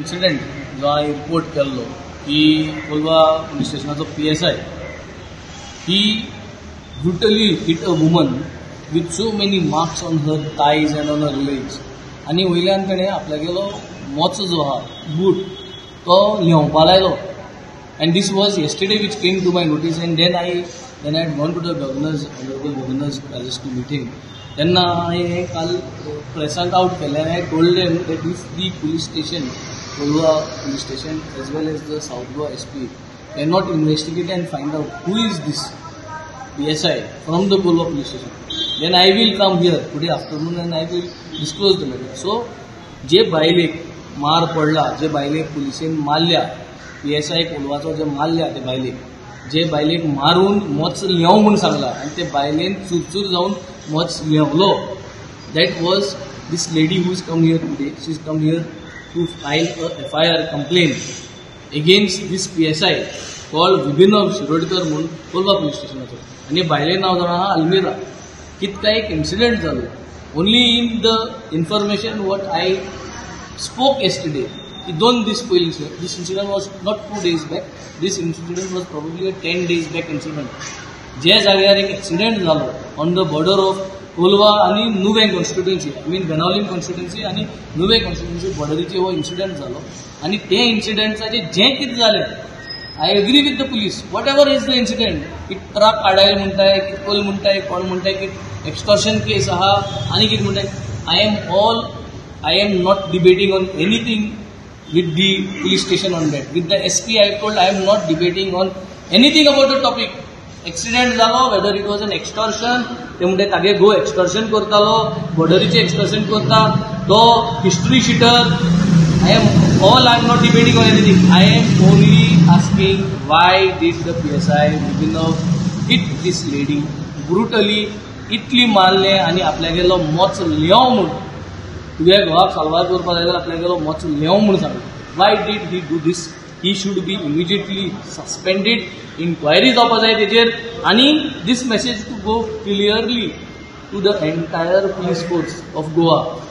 Incident जो हांवें report केल्लो की कोलवा पुलीस स्टेशनाचो PSI he brutally hit a woman with so many marks on her thighs and on her legs आनी वयल्यान ताणें आपल्यागेलो मोचो जो आहा बूट तो ल्हेंवपा लायलो. And this was yesterday which came to my notice, and then I gone to the governor's, honourable governor's palace to meet him. तेन्ना हांवें हें काल प्रेसांत आवट केलें आनी I told them that if the police station, Colva police station, as well as the South Goa SP cannot investigate and find out who is this PSI from the Colva police station, then I will come here today afternoon and I will disclose the matter. So, जे बायलेक मार पडला, जे बायलेक पुलिसेन मारल्या, PSI कोलवाचो जे मारल्या ते बायलेक, जे बायलेक मारून मोच ल्हेंव म्हूण सांगला आनी ते बायलेन चुरचूर जावन मोच ल्हेंवलो, that was this lady who is come here today. She is come here to file a FIR complaint against this PSI called Vibhinav Shirodkar म्हूण कोलवा पुलीस स्टेशनाचो आनी बायले नांव जावन आहा अल्मिरा. कितका एक इन्सिडंट जालो, only in the information what I spoke yesterday की 2 दीस पयलीं, this incident was not 2 days back, this incident was probably a 10 days back incident. जे जाग्यार एक एक्सिडंट जालो on the border of Colva आनी नुवें constituency, I mean Benaulim constituency आनी नुवें constituency बॉर्डरीचेर हो incident जालो आनी ते इन्सिडंटाचें जें कितें जालें, I agree with the police. Whatever is the incident की ट्रक आडायल म्हणटाय, कितें कोल म्हणटाय, कोण म्हणटाय की एक्स्टॉर्शन केस आहा आनी कितें म्हणटाय, I am not debating on anything with the police station on that. With the SP I told I am not debating on anything about the topic. Accident जालो, whether it was an extortion, ते म्हणटे तागे घोव extortion करतालो, बॉर्डरीचें extortion करता तो history sheeter. I am not debating on anything. I am only asking, why did the PSI Vibhinav hit this lady brutally? इतली मारले आनी आपल्यागेलो मोच ल्हेंव म्हूण, तुगे घोवाक साल्वार करपा जाय जाल्यार आपल्यागेलो मोच ल्हेंव म्हूण सांगलें. Why did he do this? He should be immediately suspended. Inquiry जावपा जाय तेजेर आनी this message to go clearly to the entire police force of Goa.